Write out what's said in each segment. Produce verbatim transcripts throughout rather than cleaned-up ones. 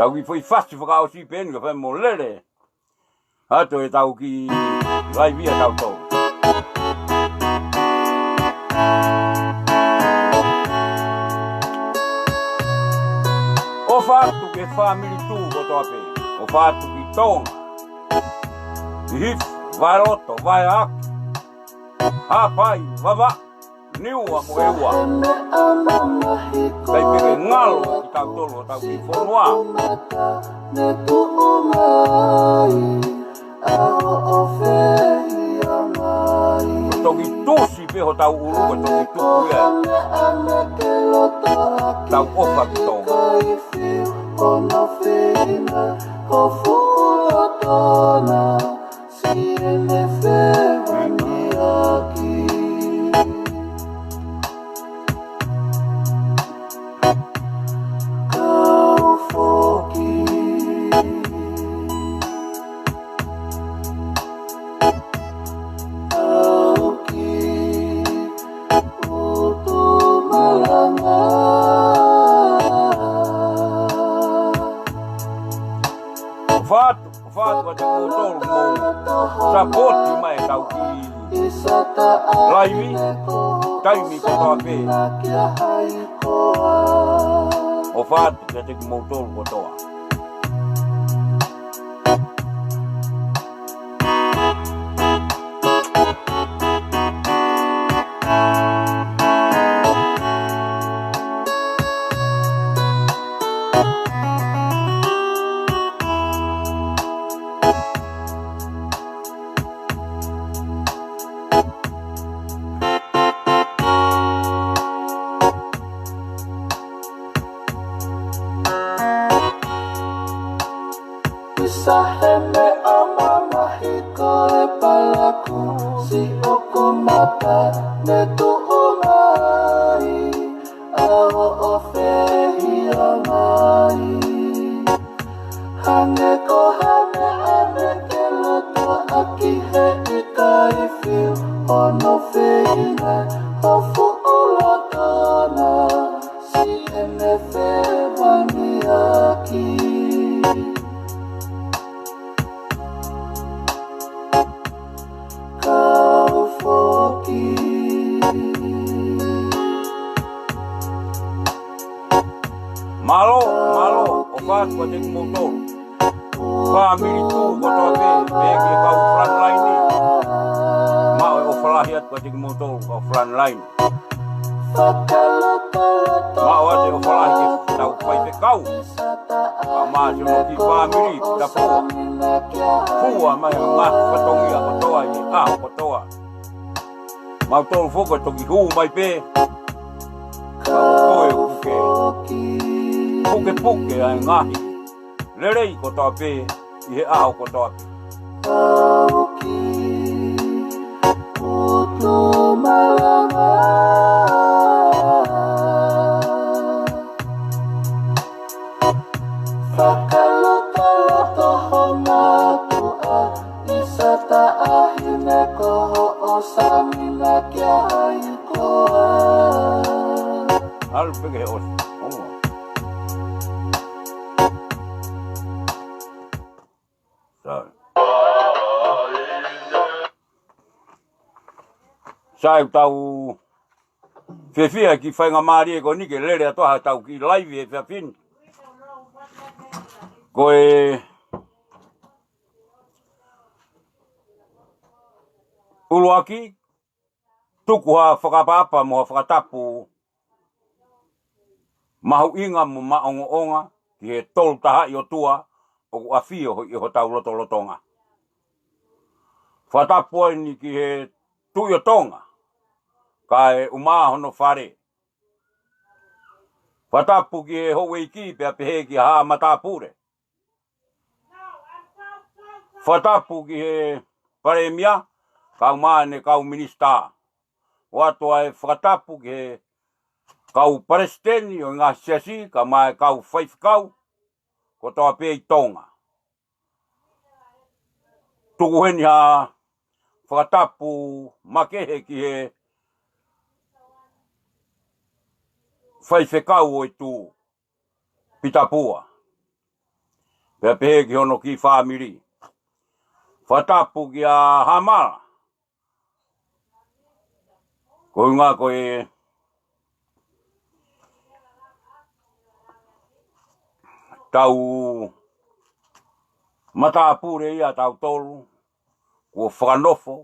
Tau kiʻi foʻi fasi fakaʻosi pē eni kae fai mo lele atu ʻetau kiʻi laivi ʻa tautolu. ʻOfa atu ki he fāmili Tū kotoa pē. ʻOfa atu ki Tonga, ki Hifo, Vaeloto, Vaeaki, Haʻapai, Vavaʻu, Niua mo ʻEua. Kae pehē ngalo kitautolu hotau kiʻi fonua. Ko e toki tusi pē hotau ʻulu, ko e toki tuku ia. Tau ʻofa ki Tonga. ʻOfa atu, ʻofa atu kiate kimoutolu mou sapoti mai ʻetau kiʻi laivi, taimi kotoa pē. ʻOfa atu kiate kimoutolu kotoa. Isa he meʻa mamahi ko e palaku, siʻoku mata ne tuʻu mai, ʻa hoʻo fehiʻa mai. Hangē ko ha meʻa ne ke loto ʻaki he ʻikai fiu hono feinga, ho fuʻu loto na, siʻene fevaneaki. Kau foki. Mālō, mālō, ʻofa atu kiate kimoutolu. Fāmili Tū kotoa pē, pehē ki he kau frontline. Maʻu e ʻofa lahi atu kiate kimoutolu, kau frontline. Maʻu atu e ʻofa lahi ki heʻetau faifekau. Kae ʻumaʻā siʻono kiʻi fāmili, Pitapua. Fua mai e ngaahi fatongia kotoa ʻi he ʻaho kotoa. Mautolu foki ʻe toki hū mai pē. Kau toe puke. Pukepuke ʻa e ngaahi lelei kotoa pē ʻi he ʻaho kotoa pē. Putu malanga. Fakalotoloto ho mātuʻa, ʻi sata ʻahine ko hoʻo sāmina kia ai koa. Alu pē ke he ʻosi. ʻOua. Sai. Sai, tau fiefia ki he faingamālie ko eni ke lele atu ai ʻetau kiʻi laivi he efiafi ni. Ko e ʻuluaki, tuku ha fakaʻapaʻapa mo ha fakatapu mahuʻinga mo maʻongoʻonga ki he Tolu Tahaʻi ʻOtua ʻoku ʻafio ʻi hotau lotolotonga. Fakatapu eni ki he Tuʻi ʻo Tonga, kae ʻumaʻā hono fale. Fakatapu ki he houʻeiki pea pehē ki he haʻa matāpule. Fakatapu ki he Palēmia, kae ʻumaʻā ʻene kau minisitā. ʻOatu ʻa e fakatapu ki he kau palesiteni ʻo e ngaahi siasi, kae ʻumaʻā e kau faifekau kotoa pē ʻi Tonga. Tuku heni ha fakatapu makehe ki he faifekau ʻo e Tū, Pitapua. Pea pehē ki hono kiʻi fāmili. Fakatapu kia Hamala. Ko e ʻuhinga ko e tau matāpule ia tautolu, kuo fakanofo,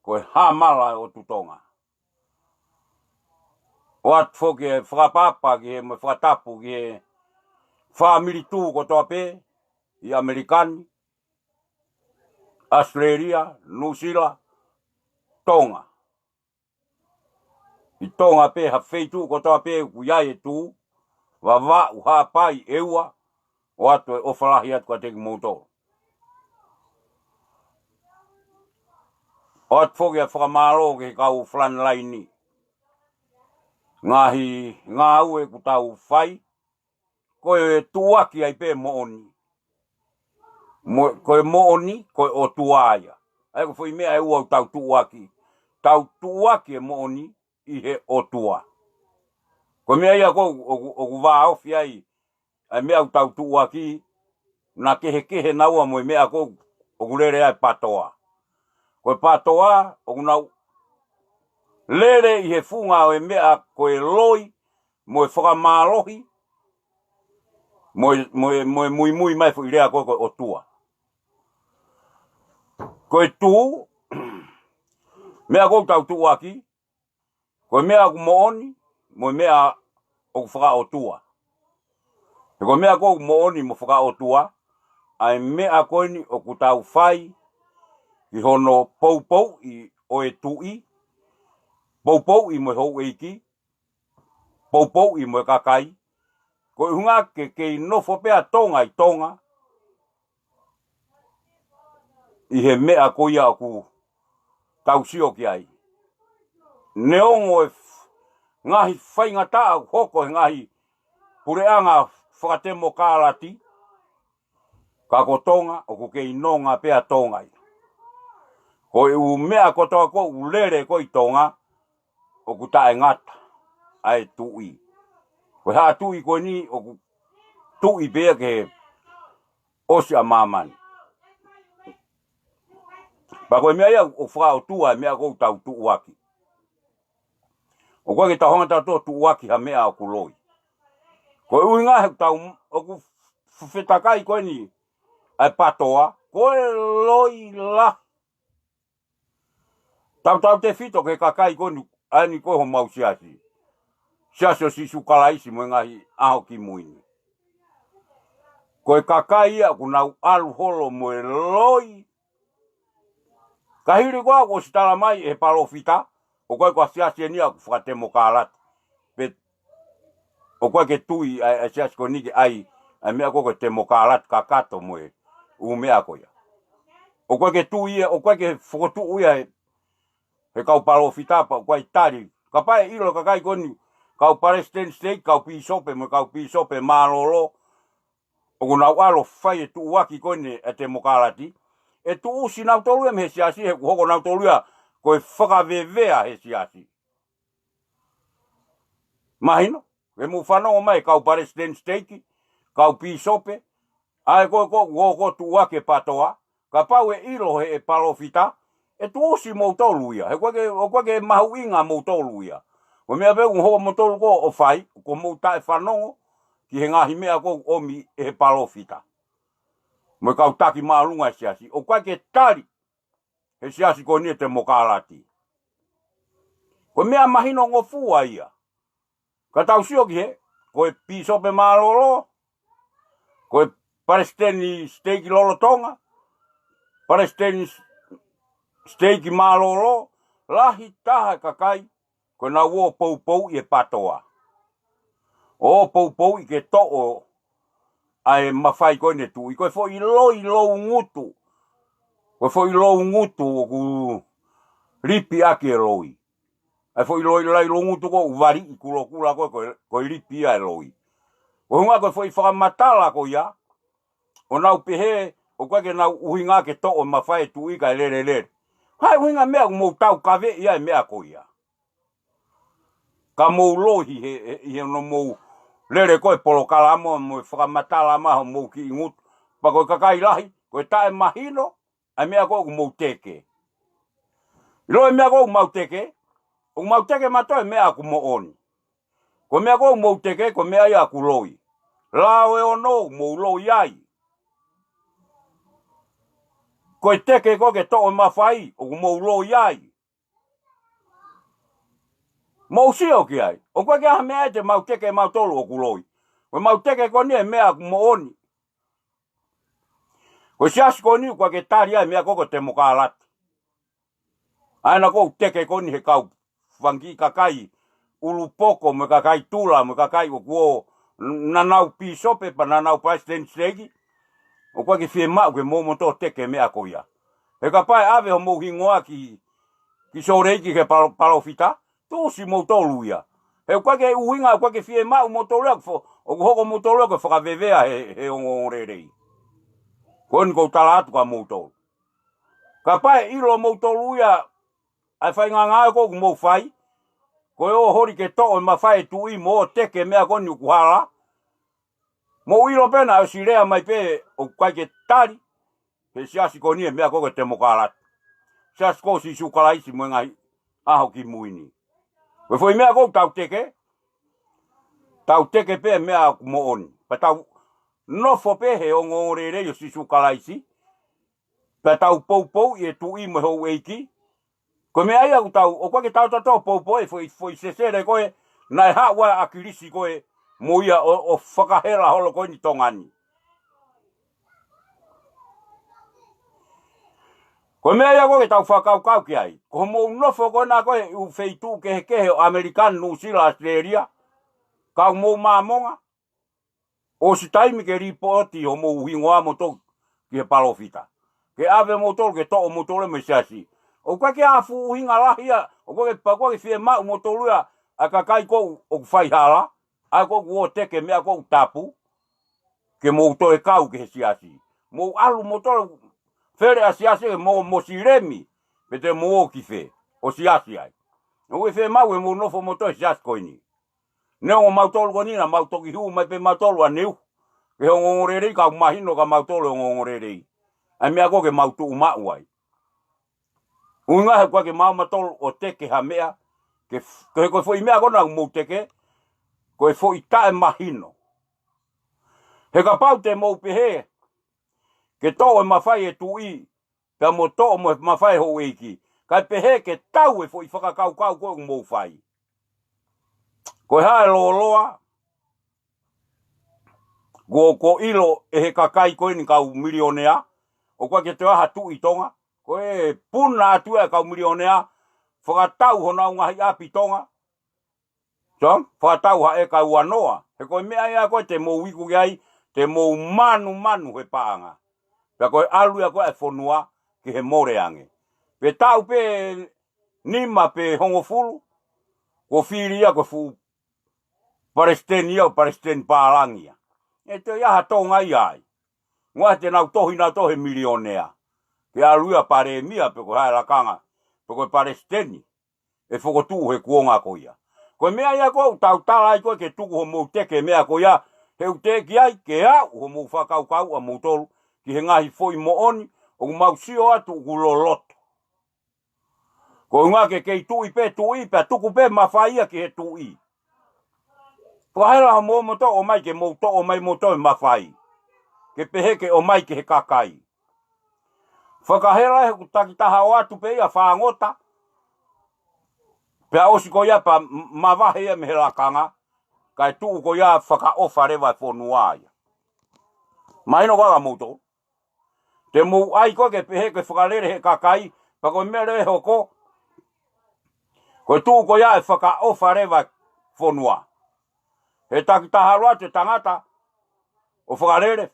ko e Hamala ʻo ʻOtu Tonga. ʻOatu foki e fakapapa ki he, mo e fakatapu ki he fāmili Tū kotoa pē, ʻi ʻAmelika ni, ʻAositelēlia, Nuʻusila, Tonga. ʻI Tonga pē ha feituʻu kotoa pē ʻoku ʻi ai e Tū, Vavaʻu, Haʻapai, ʻEua, ʻoatu e ʻofa lahi atu kiate kimoutolu. ʻOatu foki e fakamālō ki he kau frontline. Ngaahi ngāue ʻoku tau fai, ko e tuʻuaki ai pē moʻoni. Mo, ko e moʻoni, ko e ʻOtua ia. ʻA ia ko e foʻi meʻa ʻe ua ʻoku tau tuʻuaki. Tau tuʻuaki e moʻoni ʻi he ʻOtua. Ko e meʻa ia ʻoku, ʻoku, ʻoku vāofi ai, ʻa e meʻa ʻoku tau tuʻuaki, naʻa kehekehe naua mo e meʻa ʻoku, ʻoku lele ai e PATOA. Ko e PATOA, ʻoku nau lele ʻi he funga ʻo e meʻa ko e loi, mo e fakamālohi, mo e, mo e, mo e muimui mai foʻi lea ko e, ko e ʻOtua. Ko e Tū, meʻa ʻoku tau tuʻuaki, ko e meʻa ʻoku moʻoni, mo e meʻa ʻoku fakaʻotua. He ko e meʻa ʻoku moʻoni mo fakaʻotua, ʻa e meʻa ko eni ʻoku tau fai, ki hono poupouʻi ʻo e tuʻi, poupouʻi mo e houʻeiki, poupouʻi mo e kakai, ko e ʻuhinga ke kei nofo pē ʻa Tonga ʻi Tonga, ʻi he meʻa ko ia ʻoku tau sio ki ai. Neongo e f-, ngaahi faingataʻa ʻoku hoko he ngaahi puleʻanga fakatemokālati, ka ko Tonga, ʻoku kei nonga pē ʻa Tonga ia. Ko e ʻū meʻa kotoa ʻoku lele ko ē ʻi Tonga, ʻoku taʻengata ʻa e tuʻi. Ko e Haʻa Tuʻi ko eni ʻoku tuʻi pē ia ki he ʻosi ʻa māmani. Pea ko e meʻa ia ʻoku fakaʻotua e meʻa ʻoku tau tuʻuaki. ʻOku ʻikai ke tau hanga tautolu ʻo tuʻuaki ha meʻa ʻoku loi. Ko e ʻuhinga he ʻoku tau, ʻoku f-, fetakai ko eni ʻa e PATOA, ko e loi lahi. Tautautefito ki he kakai ko eni, ʻa eni ko e homau siasi. Siasi ʻo Sīsū Kalaisi mo e Ngaahi ʻAho Kimui ni. Ko e kakai ia ʻoku nau ʻalu holo mo e loi. Ka hili ko ē ʻoku ʻosi tala mai ʻe he palōfita, ʻoku ʻikai ko ha siasi eni ia ʻoku fakatemokālati. Pe ʻoku ʻikai ke tui ʻa e, ʻa e siasi ko eni ke ʻai, ʻa e meʻa ko ē ko e temokālati kakato mo e ʻū meʻa ko ia. ʻOku ʻikai ke tui ia, ʻoku ʻikai ke fokotuʻu ia he, he kau palōfita pea ʻoku ʻikai tali. Kapau ʻe ʻilo e kakai ko eni, kau palesiteni siteiki, kau pīsope mo e kau pīsope mālōlō, ʻoku nau ʻalu ʻo fai e tuʻuaki ko eni ʻa e temokālati, ʻe tuʻusi nautolu ia mei he siasi, he ʻoku hoko nautolu ia ko e fakavevea he siasi. Mahino, ke mou fanongo mai kau palesiteni siteiki, kau pīsope, ʻa ē ko ē ʻoku hoko ʻo tuʻuaki e PATOA, kapau ʻe ʻilo ʻe he palōfita, ʻe tuʻusi moutolu ia. He ʻoku ʻikai ke, ʻoku ʻikai ke mahuʻinga moutolu ia. Ko e meʻa pē ʻoku hoko moutolu ko ē ʻo fai, ko hoʻomou taʻefanongo ki he ngaahi meʻa ʻoku ʻomi ʻe he palōfita mo e kau taki māʻolunga e siasi. ʻOku ʻikai ke tali he siasi ko eni e temokālati. Ko e meʻa mahinongofua ia. Ka tau sio ki he, ko e pīsope mālōlō, ko e palesiteni siteiki lolotonga, palesiteni s-, siteiki mālōlō, lahi taha e kakai, ko ʻenau ō ʻo poupouʻi e PATOA. ʻO poupouʻi ke toʻo ʻa e mafai ko eni e tuʻi. Ko e foʻi loi loungutu. Ko e foʻi loungutu ʻoku lipi ʻaki e loi. ʻA e foʻi loi lahi loungutu ko ē ʻoku valiʻi kulokula ko ē, ko e, ko e lipi ia e loi. Ko e ʻuhinga ko e foʻi fakamatala ko ia, ʻo nau pehē, ʻoku ʻikai ke nau ʻuhinga ke toʻo e mafai e tuʻi kae lele lele. Hai ʻuhinga meʻa ʻoku mou taukaveʻi ai e meʻa ko ia. Ka mou lohi he, he, ʻi he ʻoku mou lele ko ē polokalama mo e fakamatala mai hoʻomou kiʻi ngutu. Pea ko e kakai lahi, ko e taʻemahino ʻa e meʻa ko ē ʻoku mou teke. ʻIlo e meʻa ko ē ʻoku mau teke, ʻoku mau teke mautolu e meʻa ʻoku moʻoni. Ko e meʻa ko ē ʻoku mou teke, ko e meʻa ia ʻoku loi. Lao ʻe ono ʻoku mou loi ai. Ko e teke ko ē ke toʻo e mafai, ʻoku mou loi ai. Mou sio ki ai. ʻOku ʻikai ke ʻi ai ha meʻa ia te mau teke mautolu ʻoku loi. Ko e mau teke ko eni e meʻa ʻoku moʻoni. Ko e siasi ko eni ʻoku ʻikai ke tali ai e meʻa ko ē ko e temokalati. ʻA ena ʻoku teke ko eni he kau fanga kiʻi kakai ʻulupoko mo e kakai tula mo e kakai ʻoku ō naʻa nau pīsope pea naʻa nau palesiteni siteiki. ʻOku ʻikai ke fiemaʻu ke mou moutolu teke e meʻa ko ia. He kapau ʻe ʻave homou hingoa ki, ki Sōleki ke palo-, palōfita, tuʻusi moutolu ia. He ʻoku ʻikai ke ʻuhinga, ʻoku ʻikai ke fiemaʻu moutolu ia, fo-, ʻoku hoko moutolu ia ko e fakavevea he, he ongoongolelei. Ko eni ʻoku ou tala atu kia moutolu. Kapau ʻe ʻilo moutolu ia, ʻa e faingataʻa ko ē ʻoku mou fai, ko e ō holi ke toʻo e mafai e tuʻi mo teke e meʻa ko eni ʻoku hala. Mou ʻilo pē naʻe ʻosi lea mai pē ʻoku ʻikai ke tali he siasi ko eni e meʻa ko ē ko e temokalati. Siasi ko ē ʻo Sīsū Kalaisi mo e ngaahi ʻaho kimui ni. Ko e foʻi meʻa ʻoku tau teke, tau teke pē e meʻa ʻoku moʻoni. Pea tau nofo pē he ongoongolelei ʻo Sīsū Kalaisi, pea tau poupouʻi e tuʻi mo e houʻeiki. Ko e meʻa ia ʻoku tau, ʻoku ʻikai ke tau tautau poupouʻi e foʻi, foʻi sesele ko ē naʻe haʻu ai ʻa ʻAkilisi ko ē mo ia ʻo, ʻo fakahela holo ko eni Tonga ni. Ko e meʻa ia ʻoku ʻikai ke tau fakakaukau ki ai. Ko hoʻomou nofo ko ena ko ē ʻū feituʻu kehekehe ʻo ʻAmelika, Nuʻusila, ʻAositelēlia, kau mou Māmonga, ʻosi taimi ke lipooti homou hingoa moutolu ki he palōfita. Ke ʻave moutolu, ke toʻo moutolu mei he siasi. ʻOku ʻikai ke ʻi ai ha fuʻu ʻuhinga lahi ia, ʻoku ʻikai ke pau, ʻoku ʻikai ke fiemaʻu moutolu ia ʻa e kakai ko ē ʻoku fai hala, ʻa ē ko ē ʻoku ō teke e meʻa ko ē ʻoku tapu, ke mou toe kau ki he siasi. Mou ʻalu moutolu, fele ʻa e siasi ke mou Mosilemi, pe te mou ō ki fē, ʻo siasi ai. ʻOku ʻikai ke fiemaʻu ke mou nofo moutolu he siasi ko eni. Neongo mautolu ko eni naʻa mau toki hū mai pē mautolu ʻaneuhu ki he ongoongolelei, ka ʻoku mahino kia mautolu e ongoongolelei ʻa e meʻa ko ē ke mau tuʻu maʻu ai. ʻUhinga he ʻoku ʻikai ke maʻu mautolu ʻo teke ha meʻa, ke f-, ke ko e foʻi meʻa ko ena ʻoku mou teke, ko e foʻi taʻemahino. He kapau te mou pehē ke toʻo e mafai e tuʻi, pea mo toʻo mo e mafai e houʻeiki, kae pehē ke tau e foʻi fakakaukau ko ē ʻoku mou fai. Ko e hā e lōloa, kuo, kuo ʻilo ʻe he kakai ko eni kau milionea, ʻoku ʻikai ke toe ʻi ai ha tuʻi ʻi Tonga, ko e puna atu e kau milionea, fakatau honau ngaahi ʻapi ʻi Tonga, Tom, fakatau ha ʻeka ua noa. He ko e meʻa ia ko ē te mou iku ki ai, te mou manumanu he paʻanga. Pea ko e ʻalu ia ko ē e fonua ki he mole ange. Pe taʻu pē nima pe hongofulu, kuo fili ia ko e fuʻu palesiteni ia, ʻo palesiteni pālangi ia. ʻE toe ʻi ai ha Tonga ia ai. Muʻa te nau tohi nautolu he milionea. Ke ʻalu ia palēmia pe ko e hā e lakanga, pe ko e palesiteni ʻe fokotuʻu he kuonga ko ia. Ko e meʻa ia ko ē ʻoku tau tala ai ko ē ke tuku hoʻomou teke e meʻa ko ia, he ʻoku teʻeki ai ke aʻu hoʻomou fakakaukau ʻamoutolu ki he ngaahi foʻi moʻoni ʻoku mau sio atu ʻoku loloto. Ko e ʻuhinga ke kei tuʻi pē tuʻi, pea tuku pē mafai ia ki he tuʻi. Fakahela hoʻomou moutolu ʻomai ke mou toʻo mai moutolu e mafai. Ke pehē ke ʻomai ki he kakai. Fakahela he ʻoku takitaha ʻoatu pē ia fāngota. Pea ʻosi ko ia pea m-, mavahe ia mei he lakanga. Kae tuʻu ko ia fakaʻofa leva e fonua ia. Mahino kia moutolu. Te mou ʻai ko ē ke pehē ke fakalele he kakai, pea ko e meʻa leva ʻe hoko, ko e tuʻu ko ia ʻe fakaʻofa leva e fonua. He takitaha ʻalu atu e tangata ʻo fakalele,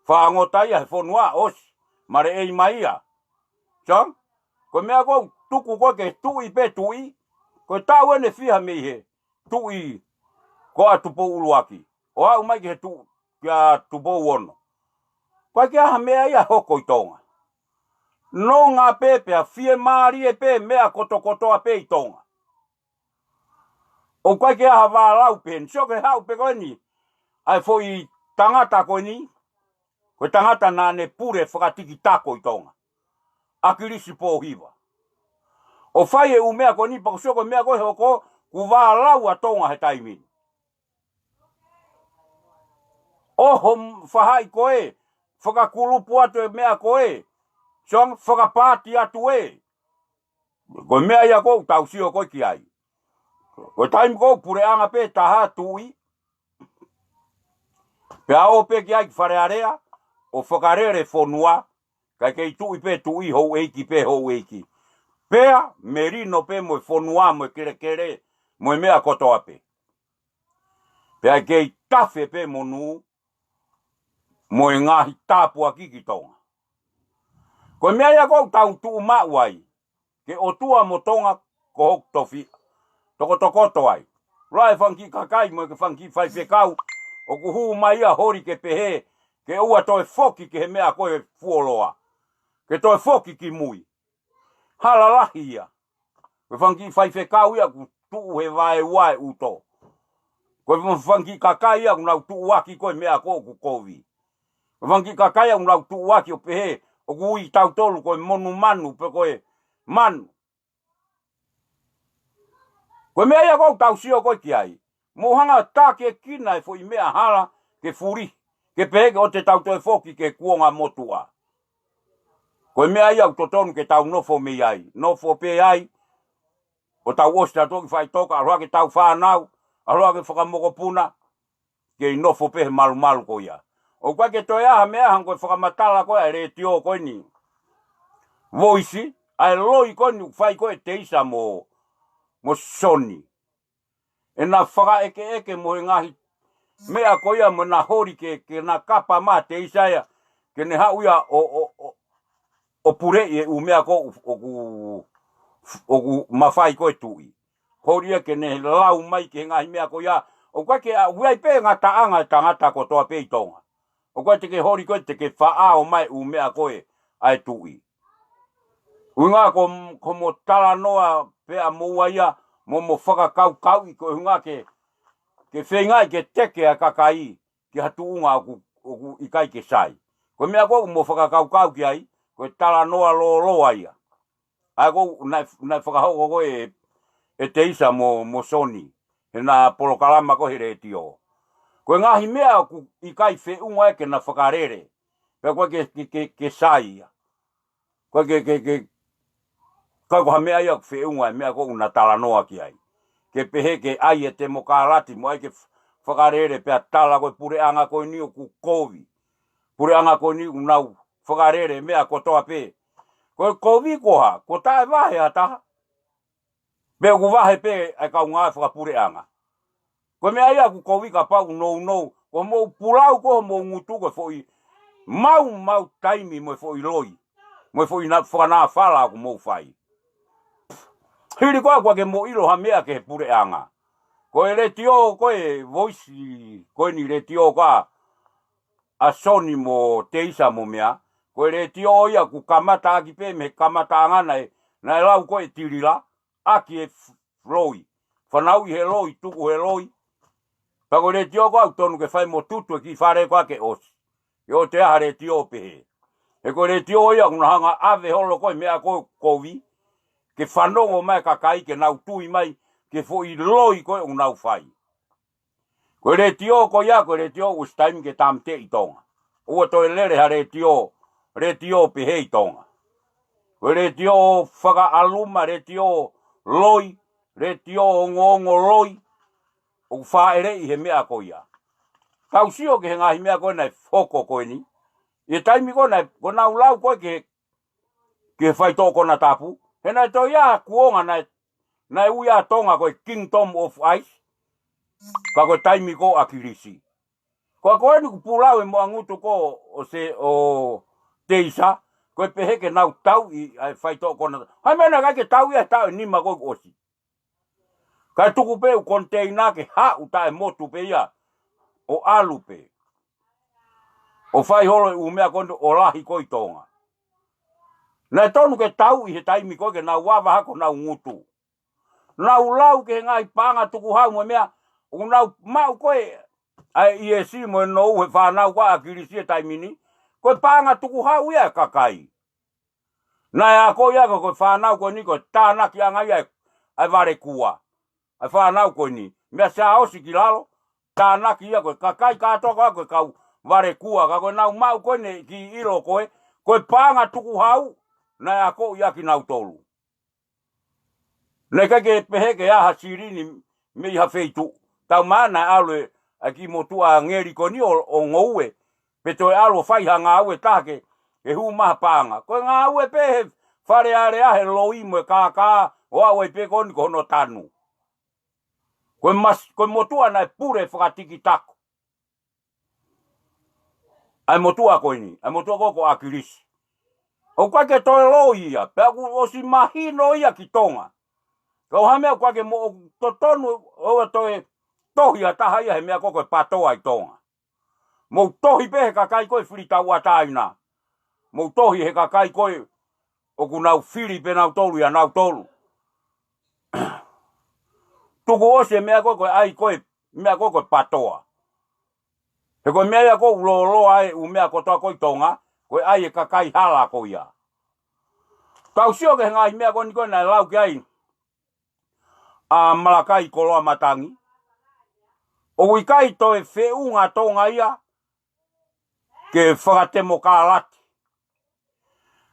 fāngota ia he fonua, ʻosi, maleʻei mai ia. Song? Ko e meʻa ko ē ʻoku tuku ko ē ke tuʻi pē tuʻi, ko e taʻu eni ʻe fiha mei he tuʻi ko ē ʻa Tupou ʻUluaki, ʻo aʻu mai ki he tuʻi, kia Tupou Ono. ʻOku ʻikai ke ʻi ai ha meʻa ia ʻe hoko ʻi Tonga. Nonga pē pea fiemālie pē meʻa kotokotoa pē ʻi Tonga. ʻOku ʻikai ke ʻi ai ha vālau pē eni. Sio ki he haʻu pē ko eni ʻa e foʻi tangata ko eni, Ko e tangata naʻa ne pule fakatikitako ʻi Tonga, ʻAkilisi Pōhiva, ʻo fai e ʻū meʻa ko eni. Pea ʻoku sio ko e meʻa ko ē hoko, kuo vālau ʻa Tonga he taimi ni. ʻOho m-, fahaʻi ko ē, fakakulupu atu e meʻa ko ē, sio ange, fakapaati atu ē. Ko e meʻa ia ʻoku tau sio ko ē ki ai. Ko e taimi ko ē puleʻanga pē taha, tuʻi, pea ō pē ki ai ki Fale Alea ʻo fakalele fonua, kae kei tuʻi pē tuʻi, houʻeiki pē houʻeiki. Pea melino pē mo e fonua, mo e kelekele, mo e meʻa kotoa pē. Pea kei tafe pē monū mo e ngaahi tāpuaki ki Tonga. Ko e meʻa ia ʻoku tau tuʻu maʻu ai, ke ʻOtua mo Tonga ko hoku tofiʻa. Tokotokoto ai. Lahi e fanga kiʻi kakai mo e fanga kiʻi faifekau ʻoku hū mai ia holi ke pehē ke ʻoua toe foki ki he meʻa ko e fuoloa, ke toe foki ki mui. Hala lahi ia. Ko e fanga kiʻi faifekau ia ʻoku tuʻu he vaeua e ʻuto. Ko e fanga kiʻi kakai ia ʻoku nau tuʻuaki ko e meʻa ko ē ʻoku kovi. Ko e fanga kiʻi kakai ia ʻoku nau tuʻuaki ʻo pehē ʻoku ui tautolu ko e monumanu pe ko e manu. Ko e meʻa ia ʻoku tau sio ko ē ki ai. Mou hanga ʻo tākiekina e foʻi meʻa hala ke fuli, ke pehē ke ʻoua te tau toe foki ki he kuonga motuʻa. Ko e meʻa ia ʻoku totonu ke tau nofo mei ai. Nofo pē ai, ʻo tau ʻosi tautolu ki faʻitoka, ʻalu hake ʻetau fānau, ʻalu hake fakamokopuna, kei nofo pē he malumalu ko ia. ʻOku ʻikai ke toe ʻi ai ha meʻa hangē ko e fakamatala ko ē ʻa e letiō ko eni, Voice, ʻa e loi ko eni ʻoku fai ko ē ʻe Teisa mo, mo Soni. ʻEna fakaʻekeʻeke mo e ngaahi meʻa ko ia mo ʻena holi ke, ke na kapa mai ʻa Teisa ia, ke ne haʻu ia ʻo, ʻo, ʻo, ʻo puleʻi e ʻū meʻa ko ē ʻoku, ʻoku mafai ko ē tuʻi. Holi ia ke ne lau mai ki he ngaahi meʻa ko ia. ʻOku ʻikai ke ʻi ai pē ngataʻanga e tangata kotoa pē ʻi Tonga. ʻOku ʻikai te ke holi koe te ke faʻao mai ʻū meʻa ko ē ʻa e tuʻi. ʻUhinga ko, ko mo talanoa pē ʻa moua ia, mo mo fakakaukauʻi ko e ʻuhinga ke, ke feingaʻi ke teke ʻa e kakai ki ha tuʻunga ʻoku, ʻoku ʻikai ke sai. Ko e meʻa ko ē ʻoku mo fakakaukau ki ai, ko e talanoa lōloa ia. ʻA ia ko ē naʻe, naʻe fakahoko ko ē ʻe, ʻe Teisa mo, mo Soni, he naʻa polokalama ko ē he letiō. Ko e ngaahi meʻa ʻoku ʻikai feʻunga ia ke na fakalele. Pea ko e ke, ke, ke, ke sai ia. Ko e ke, ke, ke, ko e ko ha meʻa ia ʻoku feʻunga e meʻa ko ē ʻoku na talanoa ki ai. Ke pehē ke ʻai e temokalati mo ʻai ke f-, fakalele pea tala ko e puleʻanga ko eni ʻoku kovi. Puleʻanga ko eni ʻoku nau fakalele meʻa kotoa pē. Ko e kovi ko ā, ko e taʻe vahe ʻa taha. Pea ʻoku vahe pē ʻa e kaungā fakapuleʻanga. Ko e meʻa ia ʻoku kovi kapau ʻoku nounou, ko hoʻomou pulau ko hoʻomou ngutu ko e foʻi maumau taimi mo e foʻi loi, mo e foʻi na-, fakanāfala ʻoku mou fai. Hili ko ā ʻoku ʻikai ke mou ʻilo ha meʻa ki he puleʻanga. Ko e letiō ko ē Voice, ko eni letiō ko ā ʻa Soni mo Teisa mo meʻa, ko e letiō ia ʻoku kamata ʻaki pē mei he kamataʻanga naʻe, naʻe lau ko ē ʻe Tilila, ʻaki e f-, loi. Fanauʻi he loi, tuku he loi. Pea ko e letiō ko ē ʻoku tonu ke fai mo tutu e kiʻi fale ko ē ke ʻosi. Ke ʻoua te ʻi ai ha letiō pehē. He ko e letiō ia ʻoku na hanga ʻave holo ko ē meʻa ko ē kovi, ke fanongo mai e kakai ke nau tui mai ki he foʻi loi ko ē ʻoku nau fai. Ko e letiō ko ia, ko e letiō ʻoku ʻosi taimi ke tāmateʻi ʻi Tonga. ʻOua toe lele ha letiō, letiō pehē ʻi Tonga. Ko e letiō fakaʻaluma, letiō loi, letiō ongoongo loi, ʻoku fāʻeleʻi he meʻa ko ia. Tau sio ki he ngaahi meʻa ko ē naʻe hoko ko eni. ʻI he taimi ko ē naʻe, ko ʻenau lau ko ē ki he, ki he faitoʻo konatapu, he naʻe toe ʻi ai ha kuonga naʻe, naʻe ui ʻa Tonga ko e Kingdom of Ice, ka ko e taimi ko ē ʻa ʻAkilisi. Ko ā ko eni ʻoku pulau e moʻangutu ko ē ʻo Se-, ʻo Teisa, ko e pehē ke nau tauʻi ʻa e faitoʻo konatapu. Hai meʻa naʻe ʻikai ke tauʻi ʻa e taʻu ʻe nima ko ē kuo ʻosi. Kae tuku pē ʻū koniteina ke haʻu taʻemotu pē ia, ʻo ʻalu pē. ʻO fai holo e ʻū meʻa ko ē ʻo lahi ko ē ʻi Tonga. Naʻe tonu ke tauʻi he taimi ko ē ke nau ava hake honau ngutu. Nau lau ki he ngaahi paʻanga tukuhau mo e meʻa, ʻoku nau maʻu ko ē ʻa e ʻiesi mo e nou he fānau ko ē ʻa ʻAkilisi he taimi ni, Ko e paʻanga tukuhau ia e kakai. Naʻe akoʻi ia ko e fānau ko eni ko e tānakiʻanga ia ʻa e valekua. ʻA e fānau ko eni. Meia Siaosi ki lalo, tānaki ia ko e kakai kātoa ko e kau valekua. Ka ko ʻenau maʻu ko eni kiʻi ʻilo ko e, ko e paʻanga tukuhau, naʻe akoʻi ia kinautolu. Naʻe ʻikai ke pehē ke ʻi ai ha silini mei ha feituʻu. Taumaiā naʻe ʻalu e, ʻa e kiʻi motuʻa ngeli ko eni ʻo, ʻo ngoue. Pe toe ʻalu ʻo fai ha ngāue ʻe taha ke, ke hū mai ha paʻanga. Ko e ngāue pē he Fale Alea he loi mo e kākā ʻo aʻu ai pē ko eni ko hono tanu. Ko e mas-, ko e motuʻa naʻe pule fakatikitako. ʻA e motuʻa ko eni, ʻa e motuʻa ko, ko ʻAkilisi. ʻOku ʻikai ke toe loi ia, pea kuo ʻosi mahino ia ki Tonga. Ka ʻoku hā meʻa ʻoku ʻikai ke mo-, ʻoku totonu ʻoua toe tohi ʻa taha ia he meʻa ko, ko e PATOA ʻi Tonga. Mou tohi pē he kakai ko e fili tauʻatāina. Mou tohi he kakai ko e ʻoku nau fili pē nautolu ia nautolu. Tuku ʻosi e meʻa ko, ko e ʻai ko e, meʻa ko, ko e PATOA. He ko e meʻa ia ʻoku lōloa ai e ʻū meʻa kotoa ko ʻi Tonga, ko e ʻai e kakai hala ko ia. Tau sio ki he ngaahi meʻa ko eni ko ē naʻe lau ki ai ʻa Malakai Koloamatangi. ʻOku ʻikai toe feʻunga Tonga ia ke fakatemokalati.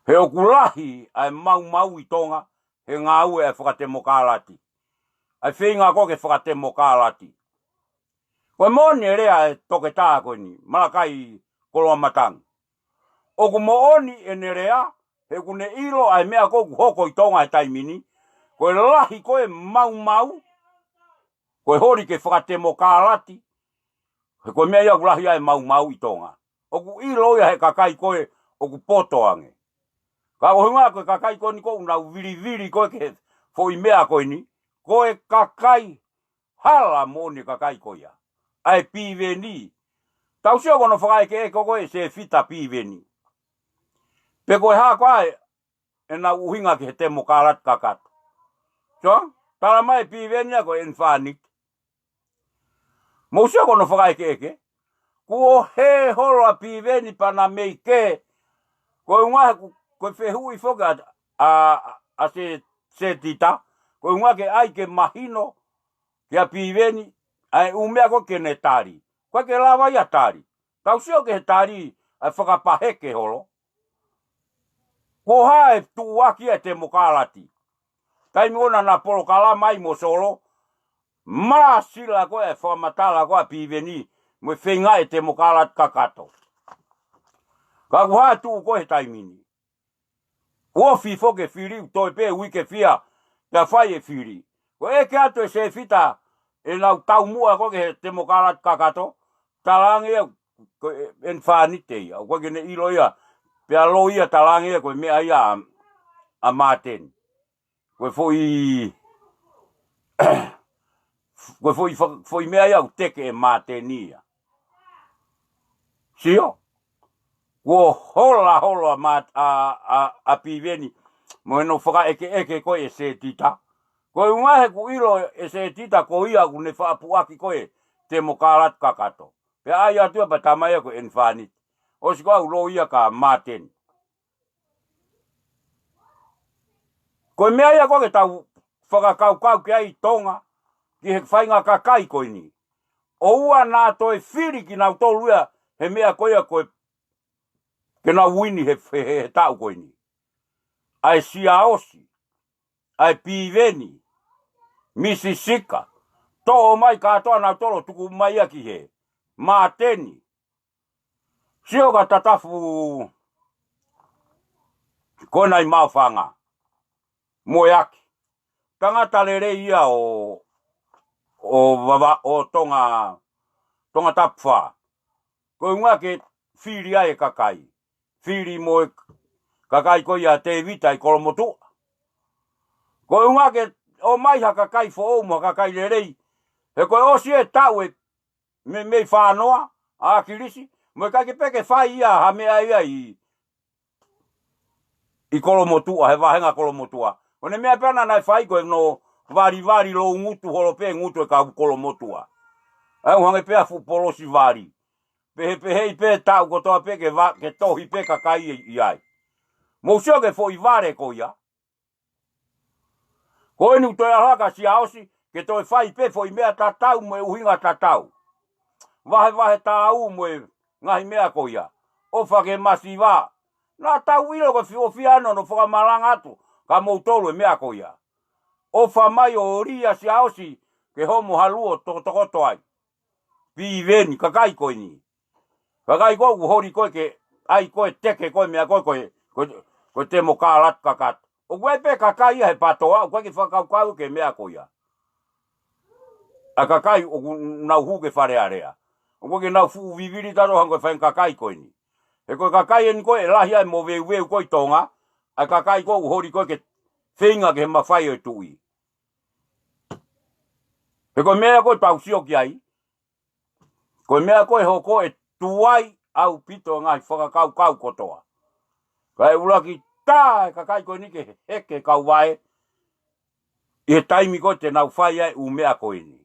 He ʻoku lahi ʻa e maumau ʻi Tonga, he ngāue ʻa e fakatemokalati. ʻA e feinga ko ke fakatemokalati. Ko e moʻoni e lea e toketā ko eni, Malakai Koloamatangi. ʻOku moʻoni ʻene lea, he ʻoku ne ʻilo ʻa e meʻa ko ē ʻoku hoko ʻi Tonga he taimi ni, ko e lahi ko e maumau, ko e holi ke fakatemokalati, he ko e meʻa ia ʻoku lahi ai e maumau ʻi Tonga. ʻOku ʻilo ia he kakai ko ē ʻoku poto ange. Ka ko e ʻuhinga ko e kakai ko eni ʻoku nau vilivili ko ē ki he foʻi meʻa ko eni, ko e kakai hala moʻoni e kakai ko ia. ʻA e Piveni. Tau sio ki hono fakaʻekeʻeke ko ē ʻe Sefita Piveni. Pe ko e hā koā ʻenau ʻuhinga ki he temokalati kakato. Sio, tala mai ʻe Piveni ia ko e ʻenifaniti. Mou sio ki hono fakaʻekeʻeke. Kuo hē holo ʻa Piveni pea na mei kē. Ko e ʻuhinga he ko, ko e fehuʻi foki ʻa, ʻa, ʻa Se, Setita. Ko e ʻuhinga ke ʻai ke mahino kia Piveni ʻa e ʻū meʻa ko ē ke ne tali. ʻOku ʻikai ke lava ia tali. Tau sio ki he tali ʻa e fakapaheke holo. Ko e hā e tuʻuaki ʻa e temokalati. Taimi ʻoku na polokalama ai mo Solo, māsila ko ē e fakamatala ko ē ʻa Piveni mo e feinga e temokalati kakato. Ka ko e hā e tuʻu ko ē he taimi ni. Ofi foki e fili, toe pē uike fiha, pea fai e fili. Ko e ʻeke atu ʻe Sefita, ʻenau taumuʻa ko ē ki he temokalati kakato, talaange ia, ko e ʻenifaniti ia, ʻoku ʻikai ke ne ʻilo ia, pea loi ia talaange ia, ko e meʻa ia ʻa, ʻa Māteni. Ko e foʻi, ko e foʻi fa-, foʻi meʻa ia ʻoku teke ʻe Māteni ia. Sio? Kuo hola holo ʻa Māt-, ʻa, ʻa, ʻa Piveni, mo hono fakaʻekeʻeke ko ē ʻe Setita. Ko e ʻuhinga he ʻoku ʻilo ʻe Setita ko ia ʻoku ne fakapuʻaki ko ē temokalati kakato. Pea ʻai atu ia pea tala mai ia ko e ʻenifaniti. ʻOsi ko ē ʻoku loi ia kia Māteni. Ko e meʻa ia ko ē ke tau fakakaukau ki ai ʻi Tonga, ki he faʻahinga kakai ko eni. ʻOua naʻa toe fili kinautolu ia, he meʻa ko ia ko e, ke nau uini he, he, he, he taʻu ko eni. ʻA e Siaosi, ʻa e Piveni, Misi Sika, toʻo mai kātoa nautolu tuku mai ia ki hē. Māteni, Sio ka Tatafu ko ena ʻi Maʻufanga. Mo e ʻaki. Tangata lelei ia ʻo, ʻo Vava, ʻo Tonga, Tongatapu fā. Ko e ʻuhinga ke fili ai e kakai. Fili mo e kakai ko ia Tevita ʻi Kolomotuʻa. Ko e ʻuhinga ke ʻomai ha kakai foʻou mo ha kakai lelei. He ko e ʻosi e taʻu ʻe meimei fānoa ʻa ʻAkilisi, mo e ʻikai ke pē ke fai ia ha meʻa ia ʻi, ʻi Kolomotuʻa, he vāhenga Kolomotuʻa. ʻO ne meʻa pē naʻa ne fai ko ē hono valivali lou ngutu holo pē ngutu e kau Kolomotuʻa. ʻA ia ʻoku hangē pē ha fuʻu polosi vali. pehē pehē pē taʻu kotoa pē ke, va, ke tohi pē kakai ʻi ai. Mou sio ki he foʻi vale ko ia. Ko eni ʻoku toe ʻalu hake ʻa Siaosi ke toe fai pē foʻi meʻa tatau mo e ʻuhinga tatau. Vahevahe tāu mo e ngaahi meʻa ko ia. ʻOfa ke masiva. Naʻa tau ʻilo ko e fiofia ʻana ʻo fakamalanga atu kia moutolu e meʻa ko ia. ʻOfa mai ʻo lia Siaosi ke homo halu ʻo tokotokoto ai. Piveni, kakai ko eni. Kakai ko ē ʻoku holi ko ē ke ʻai ko ē teke ko ē meʻa ko ē ko e, ko e, ko e temokalati kakato. ʻOku ʻi ai pē kakai ia he PATOA, ʻoku ʻikai ke fakakaukau ki he meʻa ko ia. ʻA e kakai ʻoku nau hū ki Fale Alea. ʻOku ʻikai ke nau fuʻu vivili tatau hangē ko e faʻahinga kakai ko eni. He ko e kakai eni ko ē ʻe lahi ai e moveuveu ko ē ʻi Tonga, ʻa e kakai ko ē ʻoku holi ko ē ke feinga ki he mafai ʻo e tuʻi. He ko e meʻa ko ē tau sio ki ai, ko e meʻa ko ē ʻe hoko ʻe tuai ʻaupito e ngaahi fakakaukau kotoa. Kae ʻuluaki tā e kakai ko eni ke heke kau vaʻe ʻi he taimi ko ē te nau fai ai e ʻū meʻa ko eni.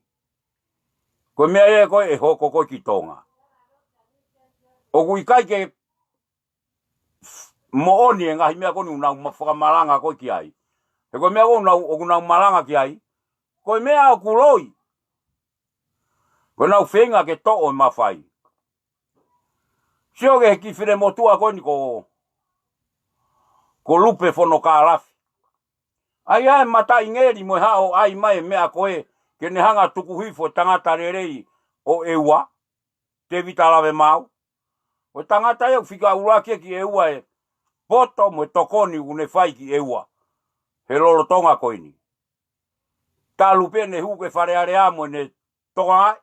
Ko e meʻa ia ko ē ʻe hoko ko ē ki Tonga. ʻOku ʻikai ke moʻoni e ngaahi meʻa ko eni ʻoku nau ma-, fakamalanga ko ē ki ai. He ko e meʻa ko ē ʻoku nau, ʻoku nau malanga ki ai, ko e meʻa ʻoku loi. Ko ʻenau feinga ke toʻo e mafai. Sio ki he kiʻi finemotuʻa ko eni ko, ko Lupe Fonokalafi. ʻAi ʻa e mataʻi ngeli mo e haʻo ʻai mai e meʻa ko ē ke ne hanga ʻo tuku hifo e tangata lelei ʻo ʻEua, Tēvita Lavemaau. Ko e tangata ia ʻoku fika ʻuluaki ia ki ʻEua e poto mo e tokoni ʻoku ne fai ki ʻEua he lolotonga ko eni. Talu pē ʻene hū ki Fale Alea mo ʻene tokangaʻi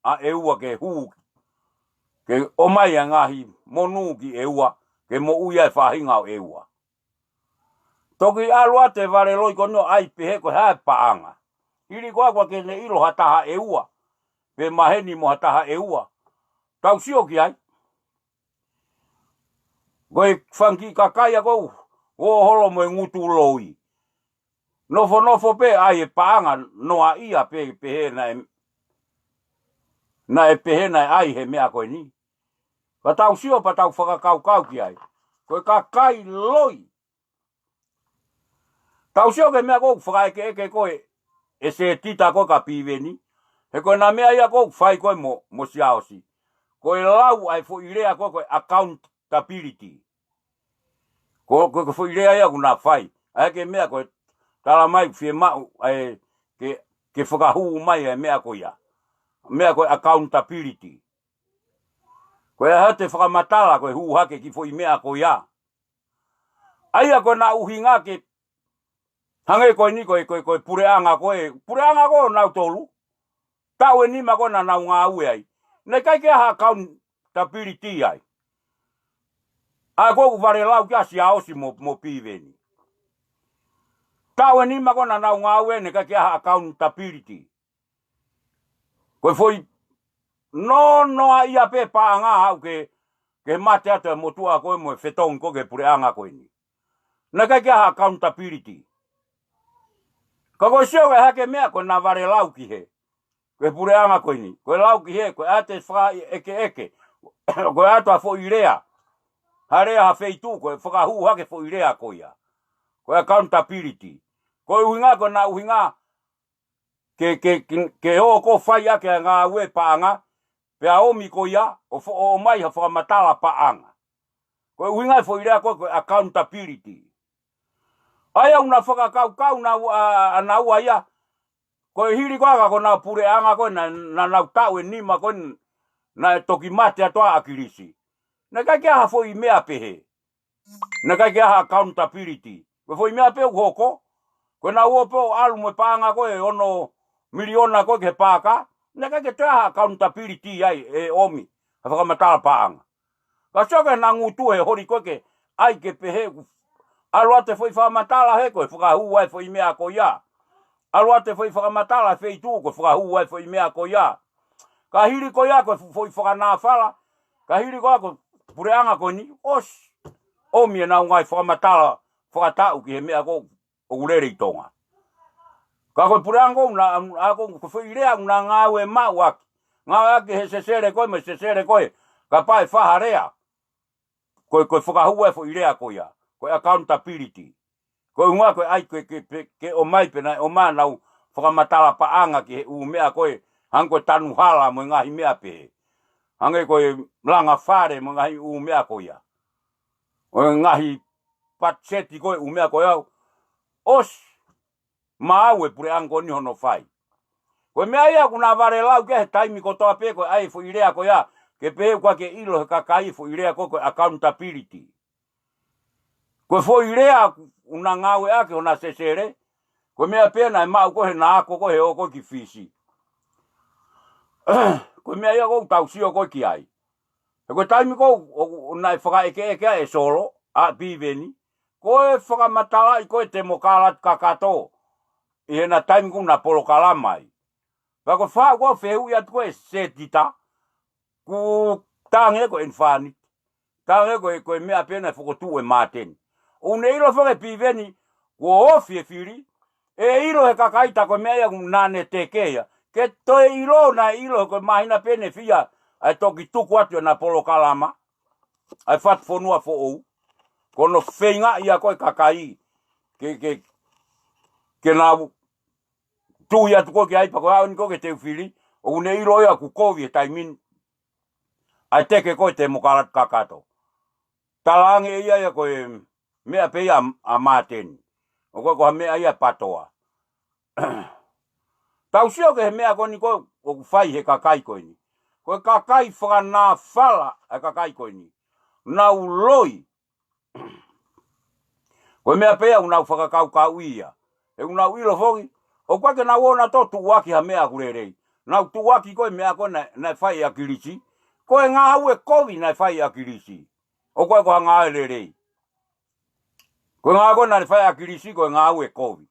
ʻa ʻEua ke hū, ke ʻomai ʻa e ngaahi monū ki ʻEua, ke moʻui ai e faʻahinga ʻo ʻEua. Toki ʻalu atu e vale loi ko eni ʻo ʻai pehē ko e hā e paʻanga. Hili ko ē ʻoku ʻikai ke ne ʻilo ha taha ʻEua, pe maheni mo ha taha ʻEua. Tau sio ki ai. Ko e fanga kiʻi kakai ia ko ē ʻoku holo mo e ngutu loi. Nofonofo pē ʻai e paʻanga noaʻia pē, pehē naʻe, naʻe pehē naʻe ʻai he meʻa ko eni. Ka tau sio pea tau fakakaukau ki ai. Ko e kakai loi. Tau sio ki he meʻa ko ē ʻoku fakaʻekeʻeke ko ē ʻe Setita ko ē kia Piveni. He ko ʻena meʻa ia ko ē ʻoku fai ko ē mo, mo Siaosi. Ko e lau ʻa e foʻi lea ko ē ko e accountability. Ko, ko, ko e foʻi lea ia ʻoku na fai. ʻA ia ko e meʻa ko ē talamai fiemaʻu, ʻa e ke, ke fakahū mai ʻa e meʻa ko ia. Meʻa ko e accountability. Ko e hā te fakamatala ko e hū hake ki he foʻi meʻa ko ia. ʻA ia ko ʻena ʻuhinga ke hangē ko eni ko e, ko e, ko e puleʻanga ko ē. Puleʻanga ko ē ʻo nautolu. Taʻu ʻe nima ko ē naʻa nau ngāue ai. Naʻe ʻikai ke ʻi ai ha accountability ai. ʻA ia ko ē ʻoku vale lau ki ai ʻa Siaosi mo, mo Piveni. Taʻu ʻe nima ko ē naʻa nau ngāue ai naʻe ʻikai ke ʻi ai ha accountability. Ko e foʻi nonoaʻia pē paʻanga aʻu ke, ke mate atu e motuʻa ko ē mo e fetongi ko ē ki he puleʻanga ko eni. Naʻe ʻikai ke ʻi ai ha accountability. Ka ko e sio ki he hā e meʻa ko ē naʻa vale lau ki hē. Ko e puleʻanga ko eni. Ko e lau ki hē, ko e ʻoatu e fakaʻekeʻeke. Ko e ʻoatu ʻa e foʻi lea. Ha lea ha feituʻu, ko e fakahū hake foʻi lea ko ia. Ko e accountability. Ko e ʻuhinga, ko ʻena ʻuhinga, ke, ke, ke, ke ō ko ē ʻo fai ʻaki ʻa e ngāue paʻanga, pea ʻomi ko ia, ʻo fo-, ʻo ʻomai ha fakamatala paʻanga. Ko e ʻuhinga e foʻi lea ko ē, ko e accountability. ʻA ia ʻoku na fakakaukau naua, ʻa, ʻa naua ia, ko e hili ko ē ʻa ko ʻena puleʻanga ko ē naʻa, naʻa nau taʻu ʻe nima ko ē naʻe toki mate atu ai ʻa ʻAkilisi. Naʻe ʻikai ke ʻi ai ha foʻi meʻa pehē. Naʻe ʻikai ke ʻi ai ha accountability. Ko e foʻi meʻa pē ʻoku hoko. Ko ʻena ō pē ʻo ʻalu mo e paʻanga ko ē ono miliona ko ē ki he paaka. Naʻe ʻikai ke toe ʻi ai ha accountability ai ʻe ʻomi ha fakamatala paʻanga. Ka sio ki heʻena ngutu he holi ko ē ke ʻai ke pehē ʻoku ʻalu atu e foʻi fakamatala hē ko e fakahū ai e foʻi meʻa ko ia. ʻAlu atu e foʻi fakamatala he feituʻu ko e fakahū ai e foʻi meʻa ko ia. Ka hili ko ia ko e foʻi fakanāfala. Ka hili ko ia ko e puleʻanga ko eni, ʻosi. ʻOmi ʻenau ngaahi fakamatala fakataʻu ki he meʻa ko ē ʻoku lele ʻi Tonga. Ka ko e puleʻanga ko ē naʻa, ʻa ko e foʻi lea naʻa ngāue maʻu ʻaki. Ngāue ʻaki he sesele ko ē, mo e sesele ko ē. Kapau ʻe fai ha lea, ko e, ko e fakahū e foʻi lea ko ia, ko e accountability. Ko e ʻuhinga ko e ʻai ke, ke, ke, ke ʻomai pē naʻe ʻomai ʻenau fakamatala paʻanga ki he ʻū meʻa ko ē, hangē ko e tanu hala mo e ngaahi meʻa pehē. Hangē ko e langa fale mo e ngaahi ʻū meʻa ko ia. ʻO e ngaahi patiseti ko e ʻū meʻa ko ia. ʻOsi maʻu e puleʻanga ko eni hono fai. Ko e meʻa ia ʻoku na vale lau ki ai he taimi kotoa pē ko e ʻai e foʻi lea ko ia, ke pehē ʻoku ʻikai ke ʻilo he kakai e foʻi lea ko e, ko e accountability. Ko e foʻi lea ʻoku na ngāueʻaki hona sesele, ko e meʻa pē naʻe maʻu ko ē he na ako ko ē he ō ko ē ki Fisi. Ko e meʻa ia ʻoku tau sio ko ē ki ai. He ko e taimi ko ē ʻoku, ʻoku naʻe fakaʻekeʻeke ai e solo, ʻa Piveni, ko e fakamatalaʻi ko ē temokalati kakato, ʻi heʻena taimi ʻoku na polokalama ai. Pea ko e faʻu ko ē fehuʻi atu ko ē Setita, ʻoku tangi ko eni fāniti. Tangi ko e, ko e meʻa pē naʻe fokotuʻu ʻe Māteni. ʻOku ne ʻilo fanga Piveni, kuo ofi e fili, ʻe ʻilo he kakai tā ko e meʻa ia ʻoku na ne teke ia. Ke toe ʻilo naʻe ʻilo he ko e māhina pē ne fia, ʻa e toki tuku atu ʻena polokalama, ʻa e Fatufonua Foʻou. Ko hono feinga ia ko e kakai, ke, ke, ke nau tui atu ko ē ki ai pea ko e ʻaho ni ko ē ke teu fili, ʻoku ne ʻilo ia ʻoku kovi he taimi ni ʻa e teke ko ē temokalati kakato. Talaange ʻe ia ia ko e meʻa pē ia ʻa Māteni. ʻOku ʻikai ko ha meʻa ia PATOA. Tau sio ki he meʻa ko eni ko ē ʻoku fai he kakai ko eni. Ko e kakai fakanāfala ʻa e kakai ko eni. Nau loi. Ko e meʻa pē ia ʻoku nau fakakaukauʻi ia. He ʻoku nau ʻilo foki, ʻoku ʻikai ke nau ō nautolu ʻo tuʻuaki ha meʻa ʻoku lelei. Nau tuʻuaki ko e meʻa ko ē naʻe, naʻe fai ʻe ʻAkilisi. Ko e ngāue kovi naʻe fai ʻe ʻAkilisi. ʻOku ʻikai ko ha ngāue lelei. Ko e ngāue ko ē naʻe fai ʻe ʻAkilisi, ko e ngāue kovi.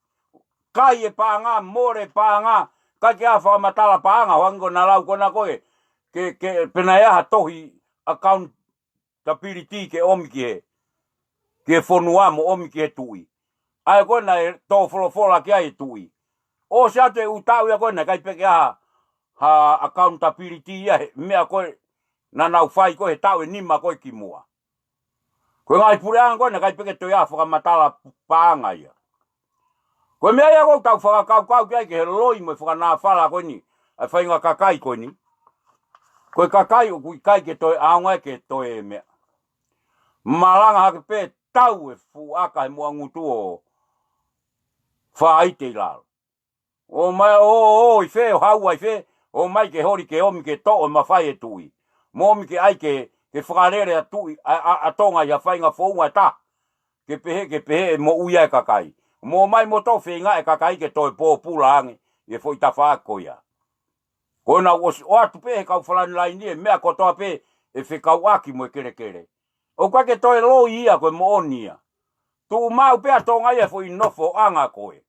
Kai e paʻanga, mole e paʻanga, ʻikai ke ʻi ai ha fakamatala paʻanga, hangē ko ʻena lau ko ena ko ē, ke, ke, pe naʻe ʻi ai ha tohi account- ability ke ʻomi ki he, ki he fonua mo ʻomi ki he tuʻi. ʻA ia ko ē naʻe tō folofola ki ai e tuʻi. ʻOsi atu e ʻū taʻu ia ko ē naʻe ʻikai pē ke ʻi ai ha, ha accountability ia he meʻa ko ē naʻa nau fai ko ē he taʻu ʻe nima ko ē kimuʻa. Ko e ngaahi puleʻanga ko ē naʻe ʻikai pē ke toe ʻi ai ha fakamatala paʻanga ia. Ko e meʻa ia ʻoku tau fakakaukau ki ai ki he loi mo e fakanāfala ko eni, ʻa e faʻahinga kakai ko eni. Ko e kakai ʻoku ʻikai ke toe ʻaonga ke toe meʻa. Malanga hake pē tau e fuʻu ʻaka he muʻa ngutu ʻo fāite ʻi lalo. ʻOmai ʻo, ʻo, ʻo, ʻi fē, ʻo haʻu ai fē, ʻomai ke holi ke ʻomi ke toʻo mafai e tuʻi. Mo ʻomi ke ʻai ke, ke fakalele ʻa tuʻi, ʻa, ʻa, ʻa Tonga ʻi ha faʻahinga founga ʻe taha. Ke pehē, ke pehē ʻe moʻui ai e kakai. Mo ʻomai mo toe feinga e kakai ke toe pōpula ange, ʻi he foʻi tafaʻaki ko ia. Ko ʻena ʻosi ʻoatu pē he kau falani laini e meʻa kotoa pē ʻe fekauʻaki mo e kelekele. ʻOku ʻikai ke toe loi ia ko e moʻoni ia. Tuʻu maʻu pē ʻa Tonga ia he foʻi nofoʻanga ko ē.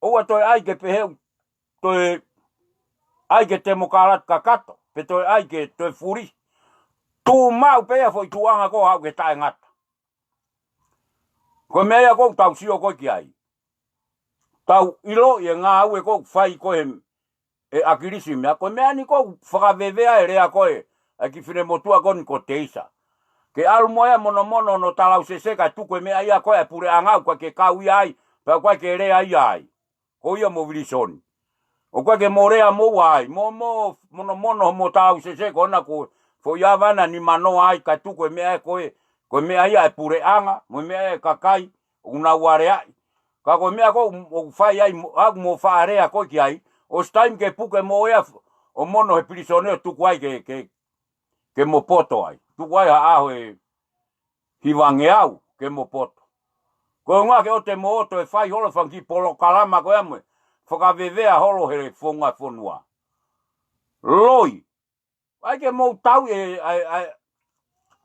ʻOua toe ʻai ke pehē, toe ʻai ke temokalati kakato, pe toe ʻai ke toe fuli. Tuʻu maʻu pē ia foʻi tuʻuʻanga ko ē ʻoku taʻengata. Ko e meʻa ia ʻoku tau sio ko ē ki ai. Tau ʻilo ʻi he ngāue ʻoku fai ko ē ʻe ʻAkilisi meʻa, ko e meʻa ni ʻoku fakavevea e lea ko ē ʻa e kiʻi finemotuʻa ko eni ko Teisa. Ke ʻalu mo ia monomono hono talausese kae tuku e meʻa ia ko ē ʻa e puleʻanga ʻoku ʻikai ke kau ia ai, pea ʻoku ʻikai ke lea ia ai. Ko ia mo Vilisoni. ʻOku ʻikai ke mo lea mo ua ai, mo, mo, monomono mo talausese ko ena ko e foʻi ava ena nimanoa ai kae tuku e meʻa ko ē, ko e meʻa ia ʻa e puleʻanga, mo e meʻa ʻa e kakai, ʻoku nau aleaʻi. Ka ko e meʻa ko ē ʻoku fai ai, mo, ʻa, mo faʻa lea ko ē ki ai, ʻosi taimi ke puke mo ia, ʻo mono he pilisone ʻo tuku ai ke, ke, ke mo poto ai. Tuku ai ha ʻaho ʻe hivangeau ke mo poto. Ko e ʻuhinga ke ʻoua te mo ʻoto ʻo fai holo e fanga kiʻi polokalama ko ia mo e fakavevea holo he founga fonua. Loi. ʻAi ke mou tauʻi e, ʻa e, ʻa e,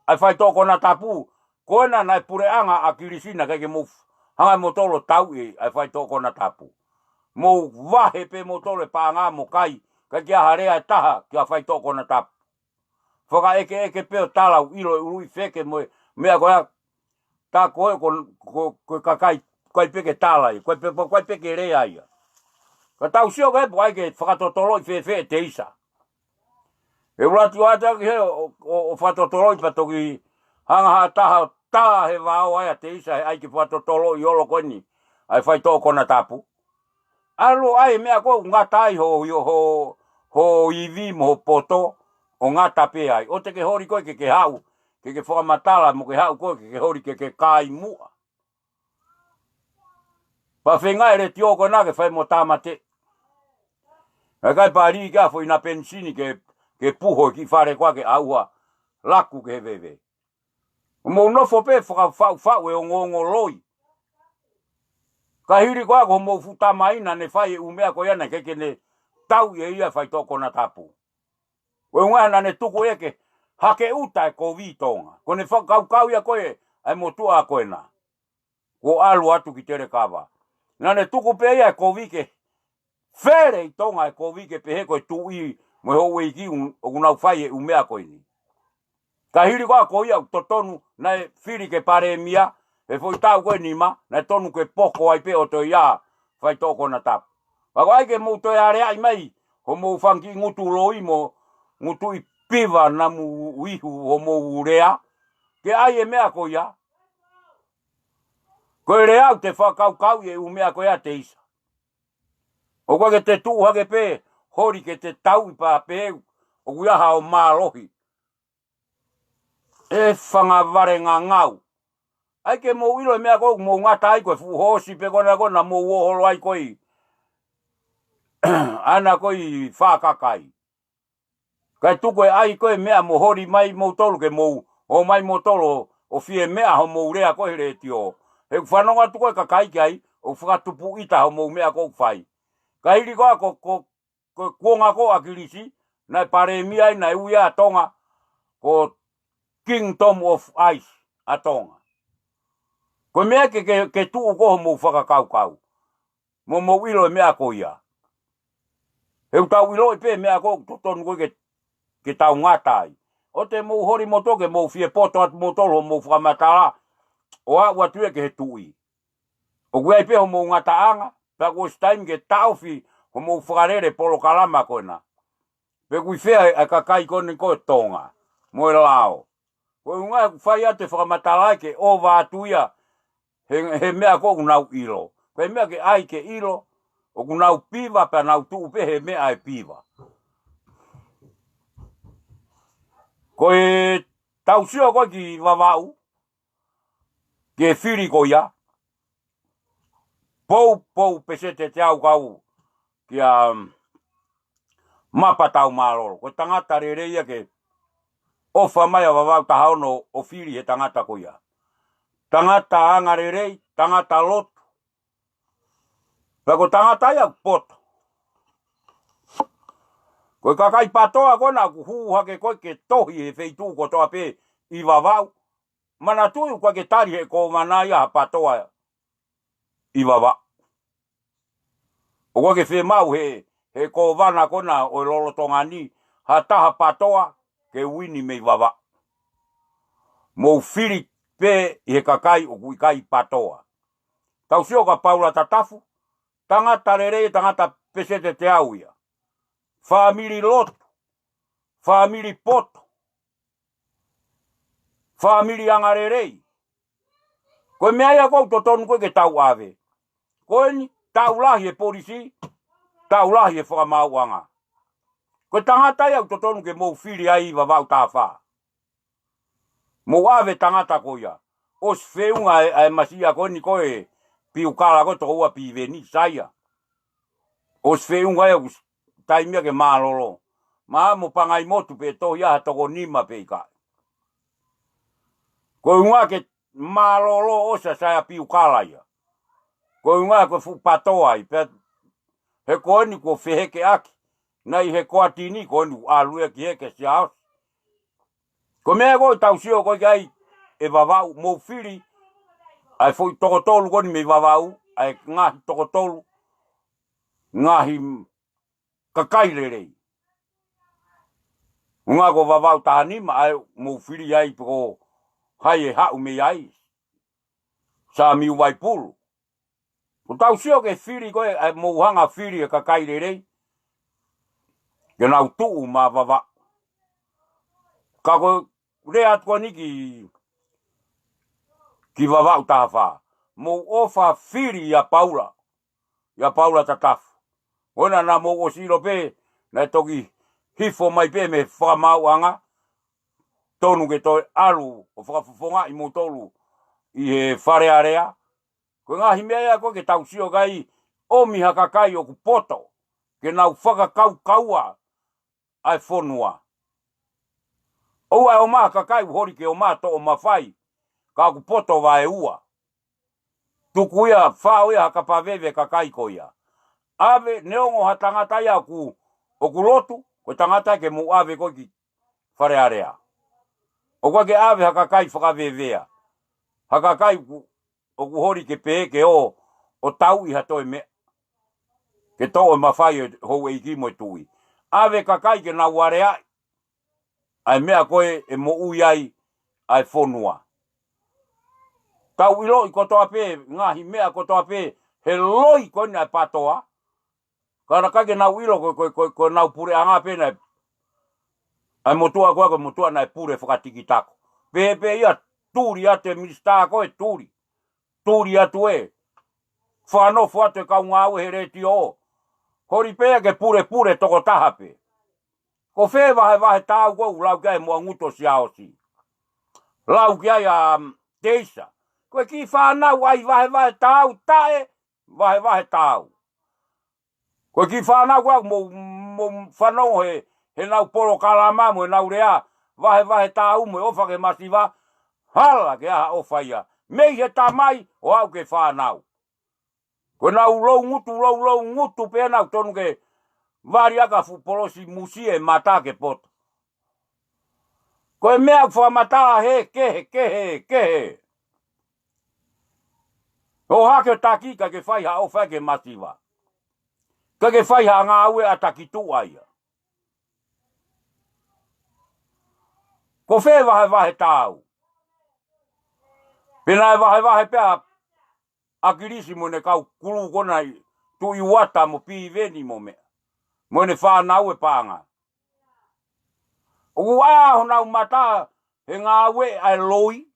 ʻa e faitoʻo konatapu. Ko ena naʻe puleʻanga ʻa ʻAkilisi naʻe ʻikai ke mou f-, hanga ʻe moutolu ʻo tauʻi e, ʻa e faitoʻo konatapu. Mou vahe pē moutolu e paʻanga mo kai, ʻikai ke ʻi ai ha lea ʻe taha ki ha faitoʻo konatapu. Fakaʻekeʻeke pē ʻo tala ʻo ʻilo e ʻuluʻi feke mo e meʻa ko ia. Tā ko ē ko, ko, ko e kakai, ʻikai pē ke tala ia, ʻikai pē, ʻikai pē ke lea ia. Ka tau sio ko ē pe ʻai ke fakatotoloʻi fēfē ʻe Teisa. He ulati o ata ki he ʻo, ʻo, ʻo fakatotoloʻi pea toki hanga ha taha ʻo tā he vao ai ʻa Teisa he ʻai ke fakatotoloʻi ʻolo ko eni ʻa e faitoʻo konatapu. ʻAlu ʻai e meʻa ko ē ʻoku ngata ai ho, ho, ho, ho ivi mo ho poto, ʻo ngata pē ai. ʻOua te ke holi koe ke ke haʻu, ke ke fakamatala mo ke haʻu koe ke ke holi ke ke kai muʻa. Pea feinga e letiō ko ena ke fai mo tāmate. ʻIkai pali ke afo ina penisini ke, ke puho ki fale koa ke ʻauha laku ke he veve. ʻO mou nofo pē fakafaʻufaʻu e ongoongo loi. Ka hili ko ā ko hoʻomou fuʻu tama ina ne fai e ʻū meʻa ko ia naʻe ʻikai ke ne tauʻi ʻe ia faitoʻo konatapu. Ko e ʻuhinga naʻa ne tuku ē ke hake ʻuta e kovi Tonga. Ko ʻene fakakaukau ia ko ē ʻa e motuʻa ko ena. Kuo ʻalu atu ki Telekava. Naʻa ne tuku pē ia e kovi ke fele ʻi Tonga e kovi ke pehē ko e tuʻi mo e houʻeiki ʻoku, ʻoku nau fai e ʻū meʻa ko eni. Ka hili ko ā ko ia ʻoku totonu naʻe fili ke palēmia, he foʻi taʻu ko ē nima, naʻe tonu ke poko ai pē ʻo toe ʻi ai faitoʻo konatapu. Pea ko e ʻai ke mou toe aleaʻi mai, hoʻomou fanga kiʻi ngutu loi mo ngutu ʻi piva namu ihu hoʻomou lea, ke ʻai e meʻa ko ia. Ko e lea ʻoku te fakakaukauʻi e ʻū meʻa ko ia Teisa. ʻOku ʻikai ke te tuʻu hake pē, holi ke te tauʻi pea pehē ʻoku ʻi ai haʻo mālohi. ʻE fanga vale ngangau. ʻAi ke mou ʻilo e meʻa ko ē ʻoku mou ngata ai ko e fuʻu hoosi pē ko ena ko ena mou ō holo ai ko ē. ʻAna ko ē fakakai. Kae tuku e ʻai ko ē meʻa mo holi mai moutolu ke mou, ō mai moutolu ʻo fie meʻa hoʻomou lea ko ē he letiō. He ʻoku fanongo atu ko ē kakai ki ai, ʻo fakatupu ʻita hoʻomou meʻa ko ē ʻoku fai. Ka hili ko ā ko, ko, ko e kuonga ko ē ʻa ʻAkilisi, naʻe palēmia ai naʻe ui ʻa Tonga, ko Kingdom of Ice ʻa Tonga. Ko e meʻa ke, ke, ke tuʻu ko ē hoʻomou fakakaukau. Mo mou ʻilo e meʻa ko ia. He ʻoku tau ʻiloʻi pē meʻa ko ē ʻoku totonu ko ē ke, ke tau ngata ai. ʻOua te mou holi moutolu ke mou fie poto atu moutolu hoʻomou fakamatala, ʻo aʻu atu ia ki he tuʻi. ʻOku ʻi ai pē hoʻomou ngataʻanga, pea kuo ʻosi taimi ke taʻofi hoʻomou fakalele polokalama ko ena. Pe ʻoku ʻi fē ʻa e kakai ko eni ko e Tonga, mo e lao. Ko e ʻuhinga ʻoku fai atu e fakamatala ke ʻova atu ia he, he meʻa ko ē ʻoku nau ʻilo. Ko e meʻa ke ʻai ke ʻilo, ʻoku nau piva pea nau tuʻu pē he meʻa ʻe piva. Ko e tau sio ko ē ki Vavaʻu, ki he fili ko ia, poupou peseti ʻe teau kau kia Mapa Taumālolo. Ko e tangata lelei ia ke ʻofa mai ʻa Vavaʻu taha ono ʻo fili he tangata ko ia. Tangata angalelei, tangata lotu. Pea ko e tangata ia ʻoku poto. Ko e kakai PATOA ko ena ʻoku hū hake ko ē ke tohi he feituʻu kotoa pē ʻi Vavaʻu. Manatuʻi ʻoku ʻikai ke tali he kōvana ia ha PATOA ʻi Vavaʻu. ʻOku ʻikai ke fiemaʻu he, he kōvana ko ena ʻo e lolotonga ni, ha taha PATOA ke uini mei Vavaʻu. Mou fili pē ʻi he kakai ʻoku ʻikai PATOA. Tau sio kia Paula Tatafu, tangata lelei, tangata peseti ʻe teau ia. Fāmili lotu, fāmili poto, fāmili angalelei. Ko e meʻa ia ʻoku totonu ko ē ke tau ʻave. Ko eni, taʻu lahi e polisi, taʻu lahi e fakamaauʻanga. Ko e tangata ia ʻoku totonu ke mou fili ai ʻi Vavaʻu taha fā. Mou ʻave tangata ko ia. ʻOsi feʻunga e, e masiʻi ko eni ko e Piukala ko ē toko ua Piveni, sai ia. ʻOsi feʻunga ia ʻoku taimi ia ke mālōlō. Mahalo mo Pangaimotu pē tohi ia ha toko nima pe ʻikai. Ko e ʻuhinga ke mālōlō ʻosi ʻa Saia Piukala ia. Ko e ʻuhinga ko e fuʻu PATOA ai, pea he ko eni kuo fehekeʻaki. Naʻe ʻi he koatini ko eni ʻalu ia ki hē ke siaosi. Ko e meʻa ko ē tau sio ko ē ki ai ʻe Vavaʻu mou fili, ʻa e foʻi toko tolu ko eni mei Vavaʻu, ʻa e ngaahi toko tolu, ngaahi kakai lelei. ʻUhinga ko Vavaʻu taha nima ʻa ē mou fili ai pe ko hai ʻe haʻu mei ai. Samiu Vaipulu. Ko e tau sio ki he fili ko ē, ʻa e mou hanga fili e kakai lelei. Ke nau tuʻu maʻa Vavaʻu. Ka ko e lea atu ko eni ki, ki Vavaʻu taha fā. Mou ʻofa fili ʻia Paula, ʻia Paula Tatafu. ʻOua naʻa mou ʻosi ʻilo pē, naʻe toki hifo mai pē mei he fakamaauʻanga, tonu ke toe ʻalu ʻo fakafofongaʻi moutolu ʻi he Fale Alea. Ko e ngaahi meʻa ia ko ē ke tau sio ki ai, ʻomi ha kakai ʻoku poto ke nau fakakaukaua ʻa e fonua. ʻOua ʻe ʻomai ha kakai ʻoku holi ke ʻomai ha toʻo mafai, ka ʻoku poto vaeua. Tuku ia, fao ia ha kapa veve kakai ko ia. ʻAve, neongo ha tangata ia ʻoku, ʻoku lotu, ko e tangata ke mou ʻave ko ē ki Fale Alea. ʻOua ke ʻave ha kakai fakavevea. Ha kakai ʻoku, ʻoku holi ke pehē ke ō, ʻo tauʻi ha toe meʻa. Ke toʻo e mafai ʻo e houʻeiki mo e tuʻi. ʻAve kakai ke nau aleaʻi ʻa e meʻa ko ē ʻe moʻui ai ʻa e fonua. Tau ʻiloʻi kotoa pē, ngaahi meʻa kotoa pē, he loi ko eni ʻa e PATOA. Ka naʻe ʻikai ke nau ʻilo ko, ko, ko, ko ʻenau puleʻanga pē naʻe, ʻa e motuʻa ko ē, ko e motuʻa naʻe pule fakatikitako. Pehē pē ia, tuli atu e minisitā ko ē, tuli. Tuli atu ē. Fakanofo atu e kau ngāue he letiō. Holi pē ia ke pulepule tokotaha pē. Ko fē vahevahe taau ko ē ʻoku lau ki ai e Moʻangutu ʻo Siaosi. Lau ki ai ʻa, um, Teisa. Ko e kiʻi fānau ʻai vahevahe taau, taʻe vahevahe taau. Ko e kiʻi fānau ko ē ʻoku mou, mou fanongo he, heʻenau polokalama mo ʻenau lea, vahevahe taau mo e ʻofa ki he masiva, hala ke ʻai ha ʻofa ia. Mei he tamai ʻo aʻu ki he fānau. Ko ʻenau loungutu, lou, loungutu pē ʻenau tonu ke vali ʻaki ha fuʻu polosi musie mata ke poto. Ko e meʻa ʻoku fakamatala he kehe, kehe, kehe. ʻO hake ʻo taki, ʻikai ke fai ha ʻofa ki he masiva. ʻIkai ke fai ha ngāue ʻa takituʻa ia. Ko fē vahevahe taau. Pea naʻe vahevahe pē ʻa ʻAkilisi mo ʻene kau kulu ko ena ʻi Tuʻi Uata mo Piveni mo meʻa. Mo ʻene fānau e paʻanga. ʻOku ʻā honau mata he ngāue ʻa e loi.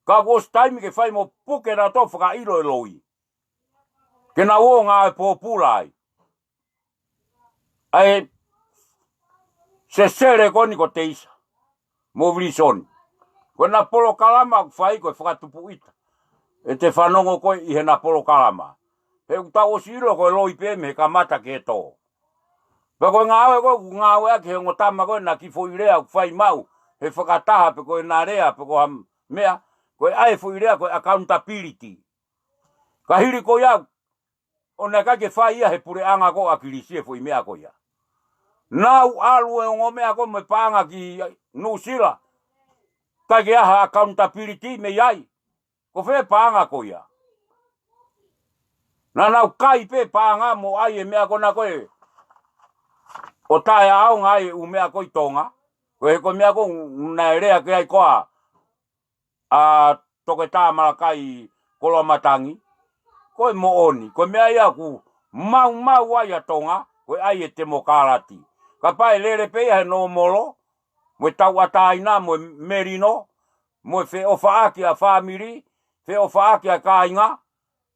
Ka kuo ʻosi taimi ke fai mo puke nautolu fakaʻilo e loi. Ke nau ō ngāue pōpula ai. ʻA e sesele ko eni ko Teisa mo Vilisoni. Ko ʻena polokalama ʻoku fai ko e fakatupu ʻita. ʻE te fanongo ko ē ʻi heʻena polokalama. He ʻoku tau ʻosi ʻilo ko e loi pē mei he kamata ki he tō. Pea ko e ngāue ko ē ʻoku ngāueʻaki he ongo tama ko ē ʻena kiʻi foʻi lea ʻoku fai maʻu he fakataha pe ko ʻena lea pe ko ha meʻa, ko e ʻai e foʻi lea ko e accountability. Ka hili ko ia, ʻo naʻe ʻikai ke fai ia he puleʻanga ko ʻAkilisi e foʻi meʻa ko ia. Nau ʻalu e ongo meʻa ko ē mo e paʻanga ki Nuʻusila. ʻIkai ke ʻai ha accountability mei ai. Ko fē paʻanga ko ia. Naʻa nau kai pē paʻanga mo ʻai e meʻa ko ena ko ē. ʻO taʻeʻaonga ai e ʻū meʻa ko ē ʻi Tonga. Ko e he ko e meʻa ko ē naʻe lea ki ai ko ā ʻa Toketā Malakai Koloamatangi, ko e moʻoni, ko e meʻa ia ʻoku maumau ai ʻa Tonga, ko e ʻai e temokalati. Kapau ʻe lele pē ia he nōmolo, mo e tauʻatāina, mo e melino, mo e feʻofaʻaki ʻa fāmili, feʻofaʻaki ʻa kāinga,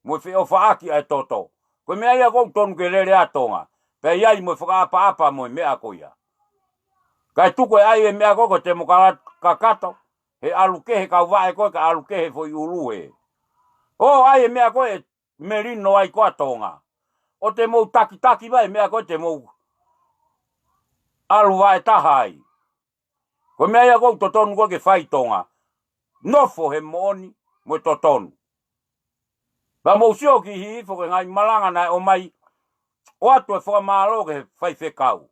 mo e feʻofaʻaki ʻa e toto. Ko e meʻa ia ʻoku tonu ke lele ʻa Tonga. Pea ʻi ai mo e fakaʻapaʻapa mo e meʻa ko ia. Kae tuku e ʻai e meʻa ko ē ko e temokalati kakato, he ʻalu kehe kau vaʻe ko ē ka ʻalu kehe foʻi ʻulu he. ʻO ʻai e meʻa ko ē melino ai ko ā Tonga. ʻO te mou takitaki mai e meʻa ko ē te mou ʻalu vaʻe taha ai. Ko e meʻa ia ʻoku totonu ko ē ke fai Tonga. Nofo he moʻoni mo e totonu. Pea mou sio ki he hifo ko e ngaahi malanga naʻe ʻomai ʻoatu e fakamālō ki he faifekau.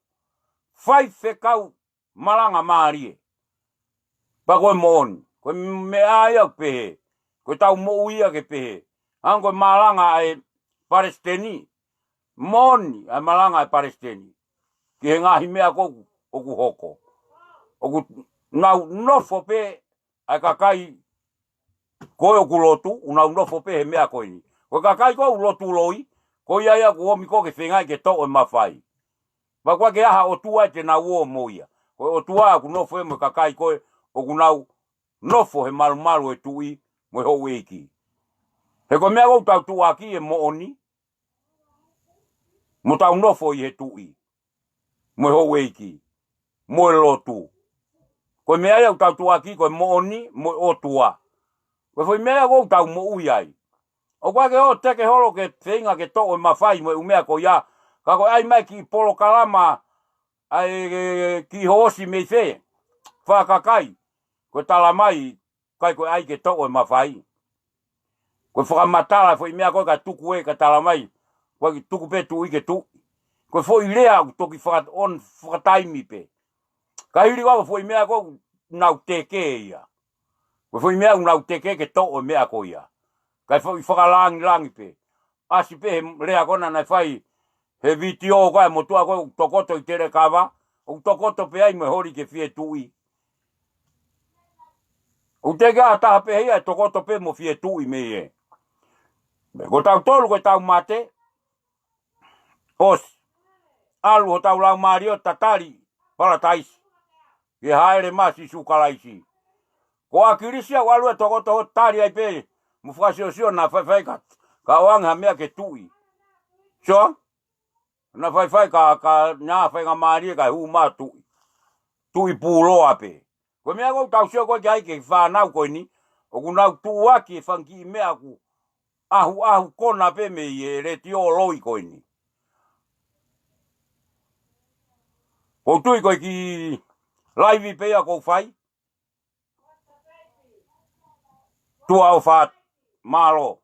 Faifekau malanga mālie. Pea ko e moʻoni. Ko e meʻa ia ʻoku pehē. Ko e tau moʻui ia ke pehē. Hangē ko e malanga ʻa e palesiteni. Moʻoni ʻa e malanga ʻa e palesiteni. Ki he ngaahi meʻa ko ē ʻoku, ʻoku hoko. ʻOku nau nofo pē ʻa e kakai ko ē ʻoku lotu, ʻoku nau nofo pē he meʻa ko eni. Ko e kakai ko ē ʻoku lotu loi, ko ia ia ʻoku ʻomi ko ē ke feingaʻi ke toʻo e mafai. Pea ʻoku ʻikai ke ʻai ha ʻotua ʻe te nau ō mo ia. Ko e ʻOtua ʻoku nofo ia mo e kakai ko ē ʻoku nau nofo he malumalu ʻo e tuʻi mo e houʻeiki. He ko e meʻa ʻoku tau tuʻuaki e moʻoni, mo tau nofo ʻi he tuʻi mo e houʻeiki mo e lotu. Ko e meʻa ia ʻoku tau tuʻuaki ko e moʻoni mo e ʻOtua. Ko e foʻi meʻa ia ʻoku tau moʻui ai. ʻOku ʻikai ke ʻoua te ke holo ke feinga ke toʻo e mafai mo e ʻū meʻa ko ia. Ka ko e ʻai mai kiʻi polokalama ʻa e kiʻi hoosi mei fē, fakakai, ko e tala mai, ʻikai ko e ʻai ke toʻo e mafai. Ko e fakamatala foʻi meʻa ko ē ka tuku ē ka tala mai, ko e tuku pē tuʻi ke tuʻi. Ko e foʻi lea ʻoku toki faka-, ʻoku fakataimi pē. Ka hili ʻa e foʻi meʻa ko ē ʻoku nau teke ia. Ko e foʻi meʻa ʻoku nau teke ke toʻo e meʻa ko ia. Ka e foʻi fakalangilangi pē. ʻAsi pē he lea ko ena naʻe fai he vitiō ko ē ʻa e motuʻa ko ē ʻoku tokoto ʻi Telekava, ʻoku tokoto pē ai mo e holi ke fie tuʻi. ʻOku teʻeki ai ha taha pē ia ʻe tokoto pē mo fie tuʻi mei hē. Ko tautolu ko e tau mate, ʻosi. ʻAlu hotau laumālie ʻo tatali Palataisi. Ke hāʻele mai Sīsū Kalaisi. Ko ʻAkilisi ʻoku ʻalu ʻo tokoto ʻo tali ai pē mo fakasiosio naʻa faifai ka, ka ʻoange ha meʻa ke tuʻi. Sio? Naʻa faifai ka, ka naʻa faingamālie ka hū mai tuʻi. Tuʻi pūloa pē. Ko e meʻa ʻoku tau sio ko ē ki ai ki he fānau ko eni, ʻoku nau tuʻuaki e fanga kiʻi meʻa ʻoku ʻahuʻahu kona pē mei he letiō loi ko eni. ʻOku ou tui ko e kiʻi laivi pē ia ʻoku ou fai. Tuʻa ʻofa atu. Mālō.